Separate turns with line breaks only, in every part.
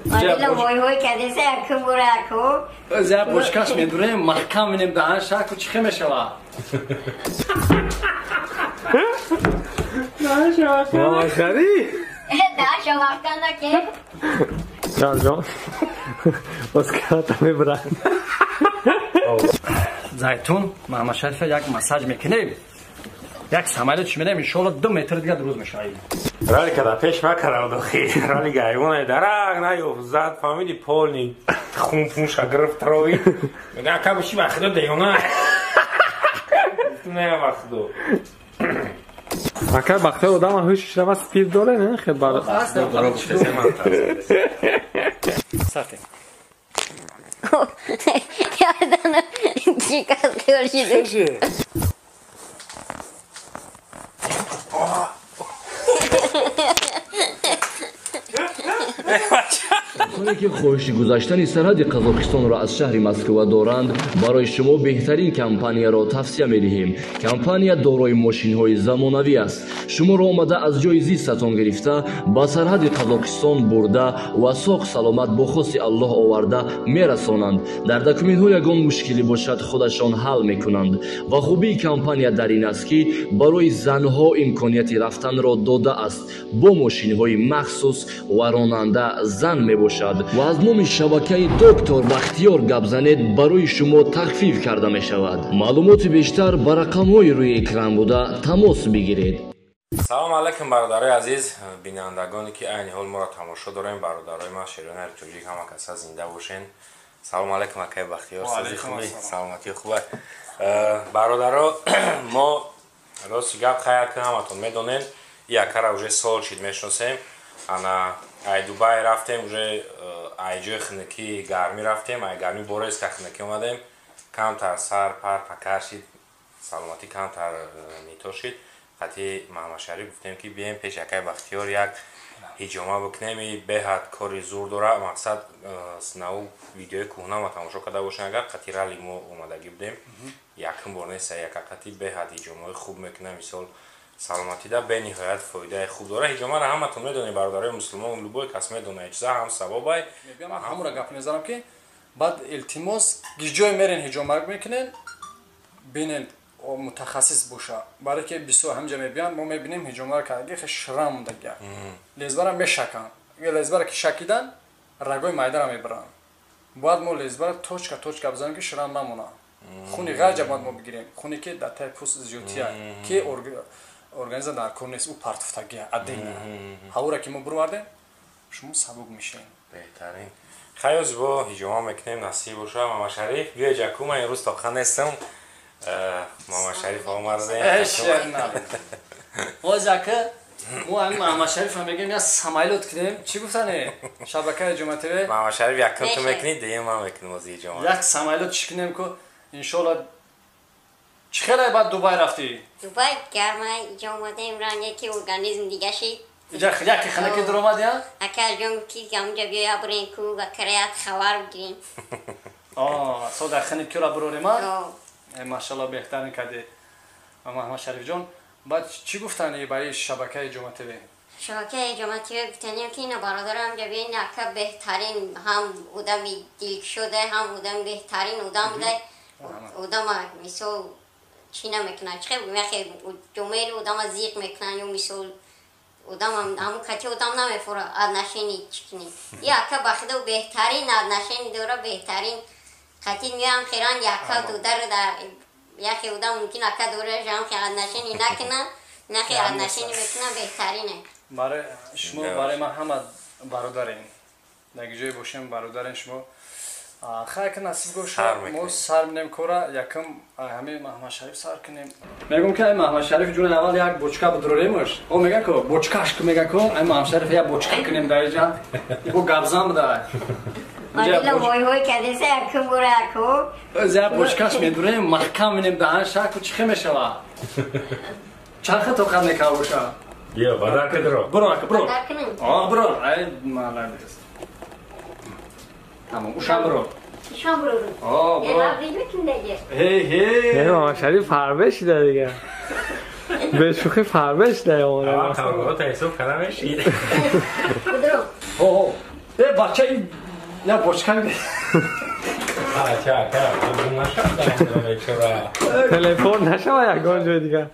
Мадила вой-вой кадеса якум бура яку.
Зе бочкаш медурем, маҳкам минем даҳан шаку чӣ мешава?
Мамашари?
Даша маҳкам наке.
Ҷон. Оскарата мебарад.
Зайтун, Маҳмадшарифа як массаж мекунем. Як самолёт шумедем, иншоалло 2 метр дига дуруст мешавад.
Рали када пеш макардам дохи. Рали гайвона дарак наёфт, зад фамили полни хун фунша гирифт трови. Мега ака биши ба худо деёна. Не ба худо.
Ака бахтиёр одам ҳушиш рава спирт доре, не? Хел бар.
Сартем.
Ёдана чӣ кас хиёл шиде.
Касоне ки хоҳиши гузаштани сарҳади Қазоқистонро аз шаҳри Москва доранд, барои шумо беҳтарин компанияро тавсия медиҳем. Компания дорои мошинҳои замонавӣ аст. Шуморо омада аз ҷои зистатон гирифта, ба сарҳади Қазоқистон бурда ва соғ саломат бо хости Аллоҳ оварда мерасонанд. Дар документҳо ягон мушкилӣ бошад, худашон ҳал мекунанд. Ва хубии компания дар ин аст, ки барои занҳо имконияти рафтанро додааст бо мошинҳои махсус ва ронанда зан мебошад. Ва аз номи шабакаи доктор Бахтиёр гап занед, барои шумо тахфиф карда мешавад. Маълумоти бештар ба рақамҳои рӯи экран буда тамос бигиред.
Салом алайкум, бародарои азиз, бинандагоне ки айни ҳол моро тамошо дорем, бародарои ман шеронари тоҷик, ҳама каса зинда бошен. Салом алайкум, акаи Бахтиёр, сози хуби, саломатии хуба. Бародаро, мо рости гап хаяр ки ҳаматон медонем, и акара уже сол шид мешиносем. Ана ай Дубай рафтем, уже ай ҷои хунукӣ гармӣ рафтем, ай гармӣ борез ка хунукӣ омадем, камтар сар пар пакар шид, саломатӣ камтар нито шид. Қатъи Маҳмадшариф гуфтем ки бием пеш акаи Бахтиёр як ҳиҷома бикунем. И беҳад кори зур дора, мақсад снау видеои кӯҳнама тамошо карда бошем, агар қатъи рали мо омадагӣ будем, якум бор нест, яка қатъи беҳад ҳиҷомаҳои хуб мекунам. Мисол саломатида бениҳоят фоидаи хуб дора. Ҳиҷомаро ҳаматон медонед, бародарои мусулмон, любой кас медонад, чиза ҳам савобай.
Ман ҳамура гап мезанам ки баъд илтимос гиҷое мерен ҳиҷома мекунен, бинен мутахассис боша, барое ки бисёр ҳамҷа мебиёнд, мо мебинем ҳиҷомаро кардаги хе шрам мондагия, лезвара мешаканд, лезвара ки шакидан рагои майдара мебаранд. Бояд мо лезвара точка точка бизанем ки шрам намонад. Хуни ғайҷа бояд мо бигирем, хуне ки дар таи пӯст зиёдтия, ки организм дар кор нест, ӯ партуфтагия отдельно. Ҳавора ки мо бировардем, шумо сабук мешавед.
Беҳтарин. Хайр, бо ҳиҷома мекунем, насиб боша. Мамашариф, биё ҷаку, ман имрӯз тоқа нестам. Мамашариф омадем.
Боз ака мо ҳамин Маҳмадшариф мегӯем як самолёт кунем. Чӣ гуфтане? Шабакаи Ҷума ТВ.
Маҳмадшариф якум ту мекунӣ, дуюм ман мекунам ози ҳиҷома.
Як самолёт чӣ кунем ку иншоалло. Чӣ хеле баъд Дубай рафтӣ?
Дубай гарма, иҷо омадем, ранге ки организм дига шид.
Иҷа яке ханаки дуромад я?
Ака ҷон ки ҳамунҷа биё ябурем ку ва караят хабар бигирем.
Со дар хани кюра бурорем а? Машалло, беҳтарин кардӣ. Маҳмадшариф ҷон, баъд чӣ гуфтани ба ин шабакаи Ҷума ТВ?
Шабакаи Ҷума ТВ гуфтанем ки ина бародарам ҷа биёин, ака беҳтарин, ҳам одами дилкушода, ҳам одами беҳтарин одам буда. Одама мисол чӣ намекунад, чӣ мехе ҷомеаи одама зиқ мекунанд, ё мисол одам ҳамун кати одам намефура отношение чӣ кунӣ. И ака ба худо беҳтарин отношение дора, беҳтарин қати меам херан яка дудар да яхе одам мумкин ака дора жам хе отношение накуна, нахе отношение мекуна, беҳтарине.
Барои шумо, барои ман ҳама бародарем. Дар ҷое бошем бародарем шумо. Хайр, ки насиб гоша, мо сар минем кора, якум ҳамин Маҳмадшариф сар кунем. Мегӯм ки ай Маҳмадшариф ҷуни аввал як бочка бидроремаш. О мега ку бочкаш ку мега ку ай Маҳмадшариф як бочка кунем дар иҷа. Бо гапзан буда.
Мадила вой-вой кадеса якум бура яку.
Зе бочкаш медурем, маҳкам минем даҳан шаку чӣ мешава? Чарха тоқат мекава боша.
Биё, бадар кидро.
Буро ака, буро.
Бадар кунем.
А, буро. Ай молодец. Тамом, ушам буро.
Ушам буро.
А, буро. Ҳей, ҳей.
Не, Маҳмадшариф фарбе шида дига. به شوخی فربش نیامده.
تا حساب کردم شید.
Будро.
Ҳо, ҳо. Э бача ин я бочка.
Телефон нашава ягон ҷои дигар.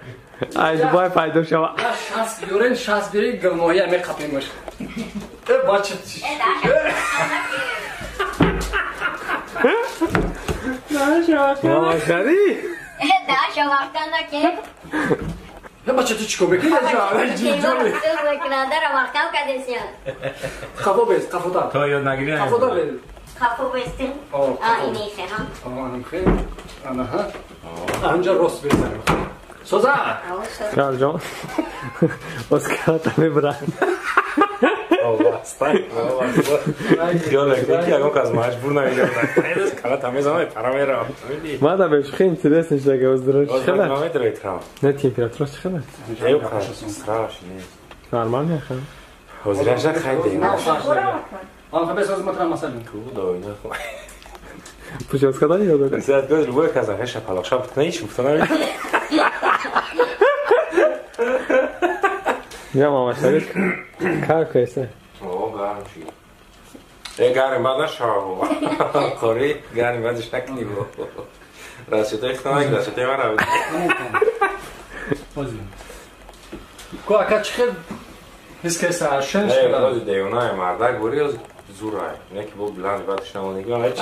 Ай Дубай пайдо шава.
60 биёрен, 60 биёрен гулмоҳия меқапемаш. Э бача.
Мама шари.
Даша вақта наке.
Э бача ту чико мекунӣ?
Дара вақтам кадесия.
Қафо бес, қафота.
То ёд нагирӣ.
Қафота бес.
Қафо бестин. А ини хера.
А хе. Анаҳа. Анҷа рост безанем. Соза.
Карҷон. Оскарата мебарад. Мада бешухи интерес нишдага оздира чихела? Не температура чихела? Нормально яха. Пучоска дани ёдо? Я мама шарик. Как это?
О, гарм ши. Э, гарм бад нашава. Қори, гарм бадш накни бо. Расчетаи хтанак, расчетаи мара.
Ози. Ко ака чихел ҳис кеса шен
шуда. Э, ози девона мардак бури ози зурай. Не ки бо биланд бадш намонигӣ, ҳеч.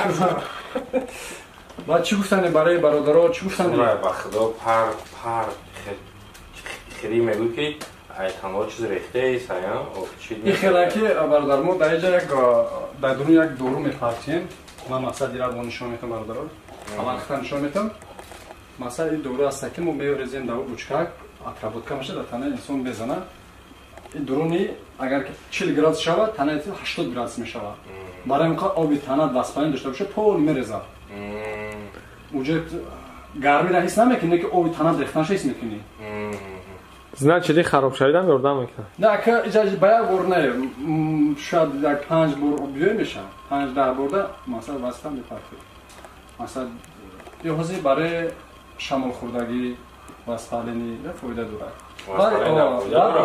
Баъд чӣ гуфтани барои бародаро, чӣ гуфтани?
Зурай ба худо пар пар хири мегӯ ки ай танҳо чиз рехтаи саян
ин хелаки бародар мо дар инҷа як дар дурун як дору мепартием. Ман мақсад ира бо нишон метам бародаро. Аввал хита нишон метам. Мақсад ин дору аст ки мо меорезем дар бучкак, отработка меша дар танаи инсон мезана. Ин дуруни агар ки 40 градус шавад, танаи 80 градус мешавад. Барои он оби тана васпалин дошта бошад, пол мерезад. Уҷа гармиро ҳис намекунӣ, ки оби тана рехтанша ҳис мекунӣ.
Значит, хароб шавидан ёрдам мекунад.
Не, ака иҷа ба як бор не, шояд як 5 бор биёй мешавад. 5-10 борда масалан вазифа мепартед. Масалан, ё ҳозир барои шамолхӯрдагӣ васпалини фоида дорад. Баъд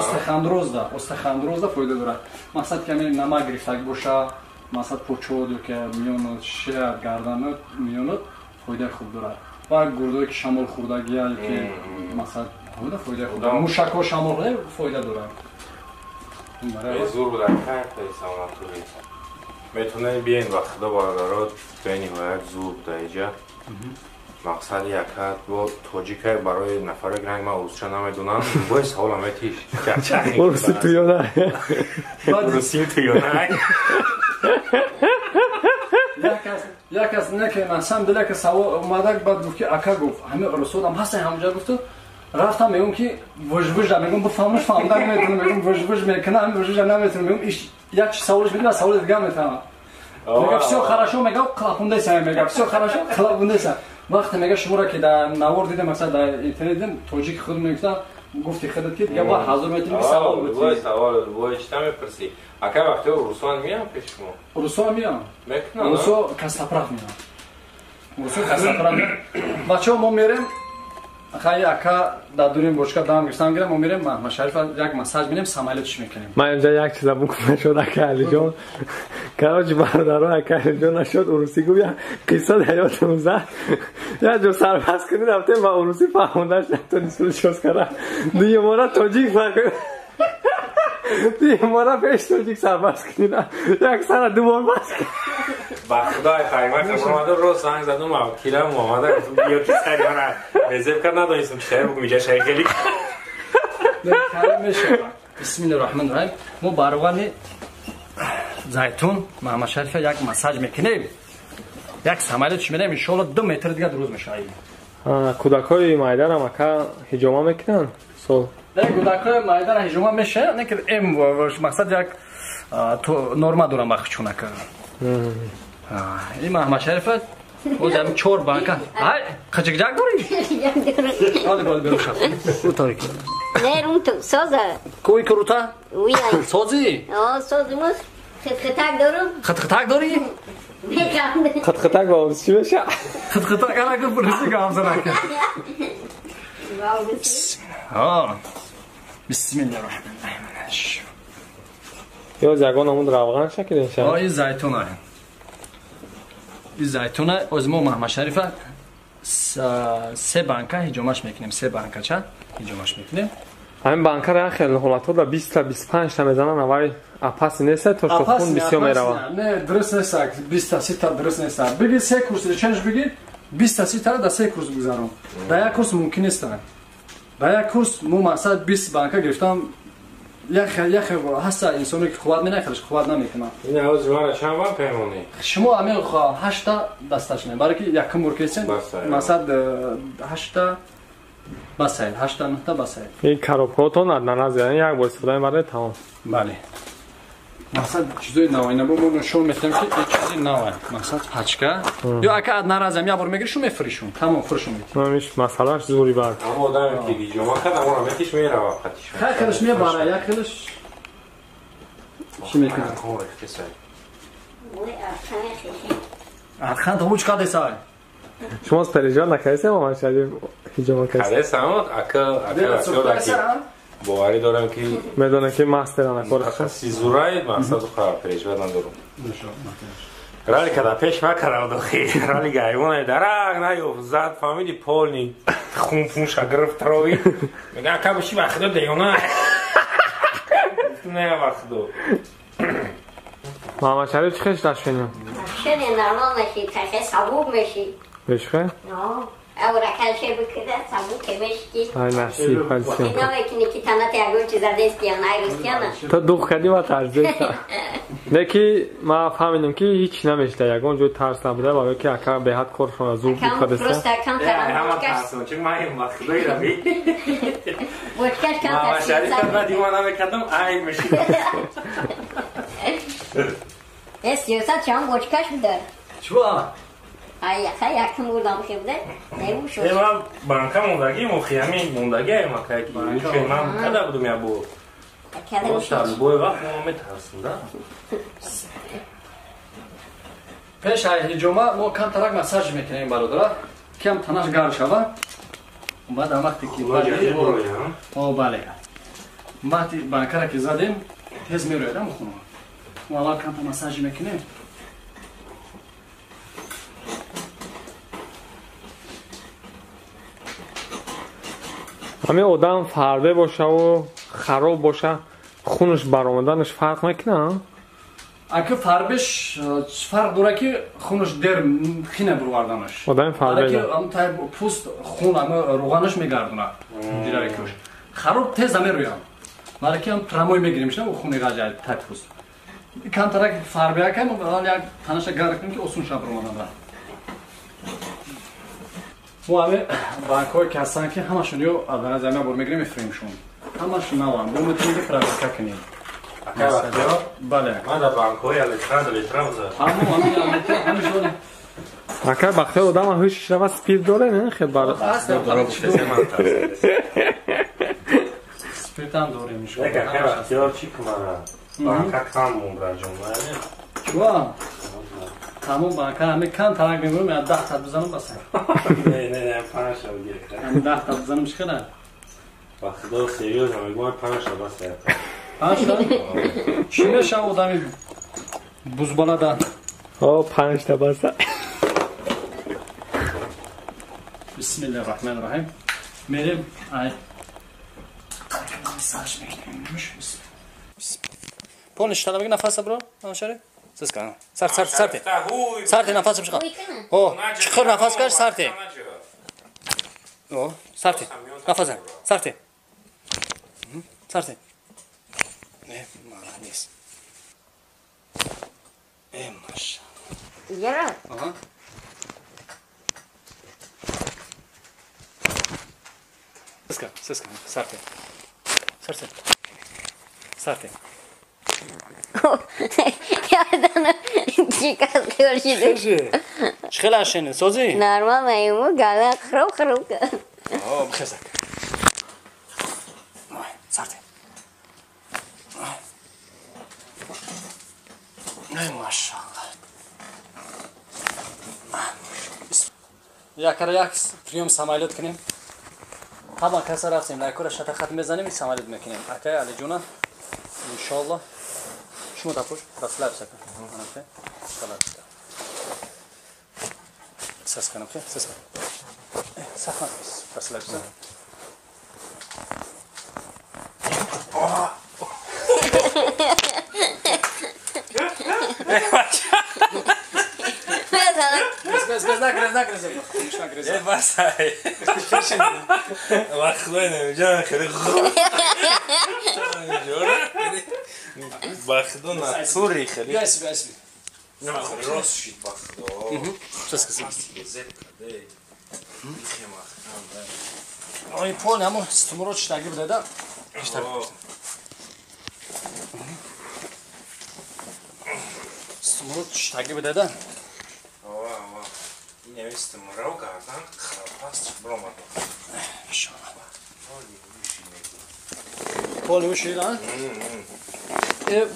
остехондрозда фоида дорад. Масалан, каме намак гирифтагӣ боша, масалан почод ё ки миёнот, шеър, гарданот, миёнот фоидаи хуб дорад. Ва гурдое ки шамолхӯрдагия ё ки масалан фоида хуб. Мушакҳо шамолхӯрда фоида дорад.
Зур буда карта санатори. Метавонед биёед ба худо бародаро, бениҳоят зур буда иҷа. Мақсади яка бо тоҷика барои нафаре ки ранг ман урусча намедонам, бо савол метиш.
Уруси туёна.
Уруси туёна.
Як аз не ки на самом деле ки савол омадак баъд гуфт ки ака гуфт ҳамаи урусодам ҳастан ҳамҷа гуфту рафтам мегӯм ки вуж-вуж мегӯм бифаҳмаш фаҳмда наметавонам мегӯм вуж-вуж мекунам вуж-вуж наметавонам мегӯм як чи саволш медиҳам саволи дигар метавонам. Мега всё хорошо мега клапундеса мега всё хорошо клапундеса. Вақте мега шуморо ки дар навор дидем масалан дар интернет дидем тоҷики худ мегуфтам гуфти худат ки дига ба ҳазор метавонӣ ки савол битӣ.
Савол бой чита мепурсӣ. Ака вақте русон меям пеш шумо?
Русон меям.
Мекунам.
Русо кастаправ меям. Русо кастаправ меям. Бачаҳо мо мерем хай ака дар дурин бочка дам гирифтам гирам мо мерем Маҳмадшариф як массаж менем самолётш мекунем.
Ман инҷа як чиза букум нашуд ака Алиҷон. Короче бародаро ака Алиҷон нашуд урусӣ гуфт як қисса дар ёдам зад. Як ҷо сарбаст кунӣ рафтем ба урусӣ фаҳмондаш натонист чоз кара. Дуюмора тоҷик фарқ. Дуюмора пеш тоҷик сарбаст кунӣ як сара ду бор баст.
Ба худои паймон омада рост занг задум вакилам омада гуфтум биё ки сари мана резерв кард надонистам чи шай бугум иҷа шай хеле
бисмиллаҳи раҳмони раҳим. Мо ба равғани зайтун Маҳмадшарифа як массаж мекунем, як самолётш мерем иншоалло 2 метр дигар дуруст мешавад.
Кӯдакҳои майдарам ака ҳиҷома мекунанд сол?
Не, кӯдакҳои майдара ҳиҷома мешавад, не ки мақсад як норма дорам ба хучун ака. Ин Маҳмадшарифа озам 4 банка. Ай, қичиқжак дорӣ? Оли бол беру шаб. Рутои.
Не, руту, соза.
Куи крута?
Уи.
Сози?
О, сози мос. Хитхитак дорам.
Хитхитак дорӣ?
Хитхитак ба урус чӣ мешавад?
Хитхитак ана гуфт урусӣ гап занака. Бисмиллаҳи раҳмони раҳим.
Ё ягон амуд равған шакидин ша?
Ин зайтуна. Ин зайтуна оз мо Маҳмадшарифа се банка ҳиҷомаш мекунем, се банкача ҳиҷомаш мекунем.
Ҳамин банкара хеле ҳолатҳо да 20 та 25 та мезанан, авай апаси нест, то што хун бисёр мерава.
Не, дуруст нест, 20 та 30 та дуруст нест. Биги се курс леченш биги 20 та 30 та да се курс гузарон. Да як курс мумкин нест. Да як курс мо мақсад 20 банка гирифтам. Яхе ҳаста инсоне ки қувват менахелаш қувват намекунад.
Ин ҳоз мара чанд банка мемонӣ?
Шумо амил 8 та дасташ не. Барои ки якум бор кесен мақсад 8 та басайд, 8 та 9 та басайд.
Ин коробкаҳотон одноразовые, як бор истифода мебаред, тамом.
Бале. Мақсад чизои навай набо мо нишон метем ки ин чизи навай. Мақсад пачка. Ё ака одноразовые як бор мегирӣ шу мефурӯшун. Тамом фурӯшун мети.
Намиш масалаш зури бар.
Аммо одаме ки ҳиҷома кард, аммо метиш мерава қатиш.
Хай хелаш мебара, як хелаш чӣ мекунад? Архан то ҳуч кадесай.
Шумо переживать накардед, Маҳмадшариф ҳиҷома кард?
Кардесам, ака боварӣ дорам ки
медонам ки мастера накор.
Сизурай мақсаду хабар переживать надорам. Рали када пеш макардам дохи. Рали гайвона дарак наёфт, зад фамили полни хун фунша гирифт рови. Мега ака биши ба худо деёна. Не ба худо.
Маҳмадшариф чӣ хеш дашвинӣ?
Шене нормал меши, тахе сабук меши.
Бешхе?
Но. Авракалше бикида сабук мешки.
Ай насиб ҳасим.
Ино мекини ки танат ягон чиз задестия, най рустияна.
То дух кади ва тарзеста. Не ки ма фаҳмидам ки ҳеч намешда, ягон ҷой тарс набуда, барои ки ака беҳад коршон зуд бикадаста.
Просто кам
ҳама тарсам, чун ман ин вақтҳои раби.
Бочкаш кам
тарс. Маҳмадшариф ма дивона мекардам, ай мешид.
Э, сиёсат чам бочкаш буда.
Чуа?
Ай, хай якум бурдам хебда. Не ушо.
Э, ман банка мондаги, мухиями мондаги ай мака ки. Уче ман када будум я бу. Просто любой вақт мо метарсим, да?
Пеш ай ҳиҷома мо камтарак массаж мекунем бародара, кам танаш гарм шава. Баъд вақте ки о бале. Вақти банкара ки задем, тез мерояд хунум. Мо аввал камта массаж мекунем.
Ҳамин одам фарбе бошаву хароб боша, хунаш баромаданаш фарқ мекунад?
Ака фарбеш фарқ дора ки хунаш дер хина бурварданаш.
Одами фарбе.
Ам тай пуст хун ама руғанаш мегардонад. Ҷирави куш. Хароб тез намероям. Балки ам прамой мегирем шна хуни ғаҷа тай пуст. Камтарак фарбе акам аввал як танаша гарм кунем ки осон ша баромадан. Мо ҳаме банкҳое ки ҳастанд ки ҳамашон ё одноразовые як бор мегирем мефурӯшем. Ҳамашон наванд. Бо метавонем ки проверка кунем. Бале.
Ман дар банкҳои алетра литра бузад.
Ҳамо ҳамин алетра ҳамашон.
Ака Бахтиёр одам ҳушаш рава спирт доре, не? Хел бар.
Спиртам дорем.
Ака Бахтиёр чӣ кунад? Банка кам мумра ҷон.
Чуа? Тамом банка ҳаме кам тарак мемурам, я 10 та бизанам бас.
Не, не, не, 5 та бигир.
10 та бизанам чӣ хела?
Ба худо серьёзно мегӯям 5 та бас.
5 та? Чӣ мешава одами бузбалада?
О, 5 та бас.
Бисмиллаҳир Раҳмонир Раҳим. Мерем ай. Массаж мекунем. Полный штана биг нафас бро, Маҳмадшариф. Сиска. Сар сар сарте. Сарте нафас чиқа. О, чиқир нафас каш сарте. О, сарте. Нафас сарте. Сарте. Не, молодец. Э, машаллах.
Яра.
Ага. Сиска, сиска, сарте. Сарте. Сарте.
Ёдам чӣ кас хел шид.
Чӣ хел ашене, созӣ?
Нормал майму гала хроб хроб.
О, бихезак. Ой, сарте. Ай, машаллах. Якара як приём самолёт кунем. Ҳама каса рафтем, лайкора шата хат мезанем, самолёт мекунем. Акай Алиҷона, иншоаллоҳ. Чмо тапош, расслабься. Расслабься. Сасканам, саскан. Сахан, расслабься. Без, без, нагрез, нагрез. Нагрез.
Э, басай. Вахлой намиҷа хеле бахдо натури хеле.
Биё, биё, биё.
Рост шид бахдо.
Сейчас. Ой, пол ҳамо стумуро чиштаги буда да? Стумуро чиштаги буда да?
Ин стумуро гардан хапаст бромад.
Пол ушид, а?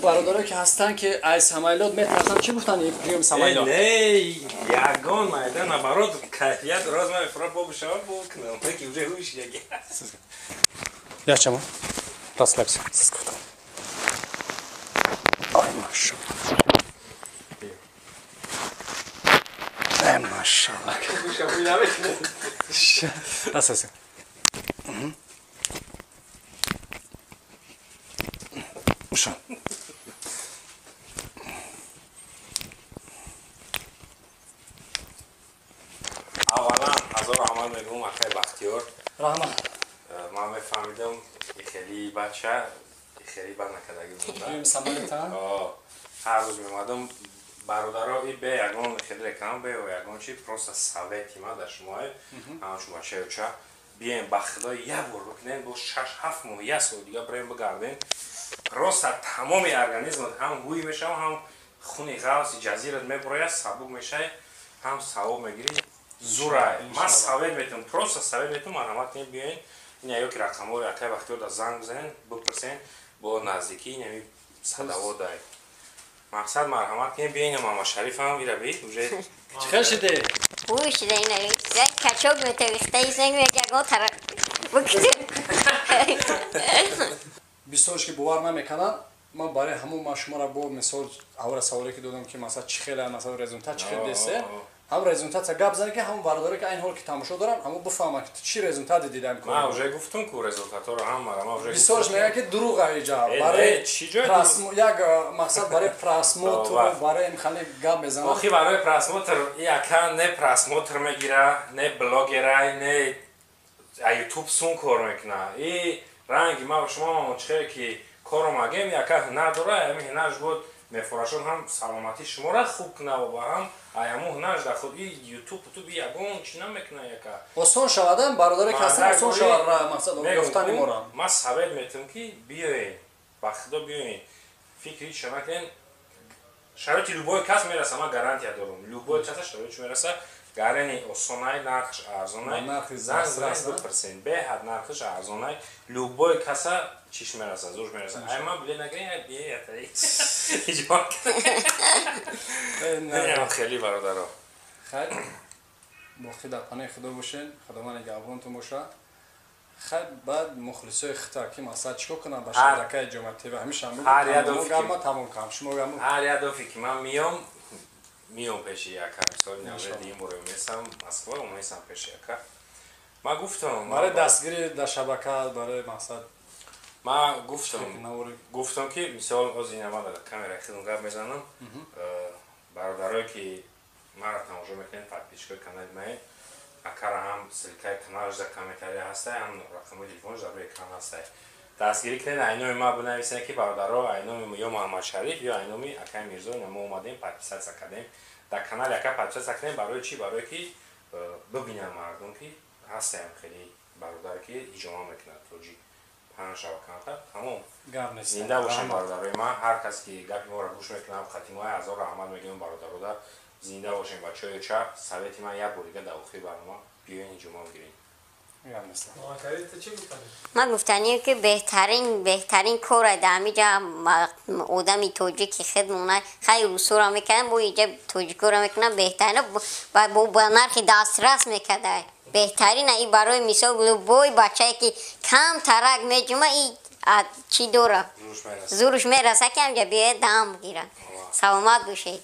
Бародаро ки ҳастанд ки аз самолёт метарсанд, чӣ гуфтанд приёми самолёт?
Не, ягон майда наоборот, кайфият роз ман фра бо бишава бо кунам, ки уже ҳуш яги.
Ячамо. Расслабься. Сискота. Ай, машаллах. Ай, машаллах. Расслабься. Уша.
Аввалан ҳазор раҳмат мегӯм акай Бахтиёр.
Раҳмат.
Ман мефаҳмидам хеле бача хеле бад накардаги буда. Ҳар рӯз меомадам бародаро и бе ягон хеле реклама бе ягон чи просто совети ма дар шумое ҳамчун бачаи оча бием ба худо як бор бикунем бо 6-7 моҳ як сол дига бирем бигардем. Просто тамоми организмат ҳам ҳуй мешава, ҳам хуни ғавси ҷазират мебурояд, сабук мешавӣ, ҳам савоб мегирӣ. Зурай. Ман совет метавам, просто совет метавам, марҳамат кунед биёен. Ин ё ки рақамҳоро акай Бахтиёр да занг бизанед, бипурсен бо наздикӣ инами садаводай. Мақсад марҳамат кунед биёен Мамадшарифам ира би уже
чӣ хел шиде?
Ҳуй шиде ина. Як качок метавихтаи занг мега тара.
Бисёрш ки бовар намекунанд, ман барои ҳамон ман шуморо бо мисол аввала саволе ки додам ки масалан чӣ хел масалан результат чӣ хел десе, ҳам результат гап зане ки ҳамон бародаре ки айн ҳол ки тамошо доранд, ҳамон бифаҳманд ки чӣ результате дидам.
Ман уже гуфтам ку результатҳоро ҳамаро ман уже
бисёрш мегӯяд ки дурӯғ аиҷа барои
чӣ ҷой
як мақсад барои просмотр барои ин хеле гап мезананд.
Охи барои просмотр яка не просмотр мегира, не блогера, не ютуб сун кор мекуна. И ранги ма ба шумо мамон чихеле ки кор омагем, яка ҳунар дора, ҳамин ҳунарш буд мефурашон ҳам саломатии шуморо хуб куна ва ҳам аяму ҳунарш дар худ и ютуб ютуб ягон чи намекуна яка.
Осон шавадан бародаре ки ҳастан осон шавад мақсад ёфтани мора.
Ман совет метавам ки биёен, ба худо биёен, фикри ҳеч накунен. Шароити любой кас мераса, ман гарантия дорам. Любой каса шароитш мераса, гарани осонай, нархш арзонай, занг занг бипурсен, беҳад нархш арзонай, любой каса чиш мераса, зур мераса. Ай ман билет нагирен, ай бие ятаи. Иҷбор кардам. Хеле бародаро.
Хайр, боқӣ дар паноҳи Худо бошен, Худованд нигаҳбонтон бошад. Хайр, баъд мухлисои хита ки масалан чикор кунанд ба шабакаи Ҷомеа ТВ ҳамеша гапма тамом кунам. Шумо гапма
ҳар як дафъе ки ман миём пеши яка, мисол навре дигим боро месам Москва, месам пеши яка. Ман гуфтам
барои дастгирӣ дар шабака, барои мақсад
ман гуфтам ки мисол ҳозир ина ман дар камераи худам гап мезанам. Бародарое ки маро тамошо мекунед, подписчикои канали ман, акара ҳам ссылкаи каналаш дар комментария ҳастай, ҳам рақамҳои телефонаш дар рӯи экран ҳастай. Дастгирӣ кунед, айноми ман бинависед ки бародаро, айноми ё Муҳаммадшариф ё айноми акай Мирзо, ина мо омадем, подписаться кардем. Дар канали ака подписаться кунем барои чӣ? Барое ки бибинанд мардум ки ҳастаям хеле бародаре ки иҷома мекунад тоҷик. Панҷ шабаканата тамом. Зинда бошем бародарои ман, ҳар кас ки гапи моро гӯш мекунад, хатимои ҳазор раҳмат мегӯем бародарода. Зинда бошем бачаҳои ча. Совети ман як бор дига дар охири барнома биёен иҷома бигирем.
Ман гуфтанием ки беҳтарин кор дар ҳамиҷа одами тоҷики хидмона хай русоро мекардам, бо иҷа тоҷикоро мекунам, беҳтарин ба нархи дастрас мекарда. Беҳтарин и барои мисол любой бачае ки кам тарак меҷума, и Чӣ дора, зӯрш мераса, ки ҳамҷа биёяд, дам бигира. Саломат бошед.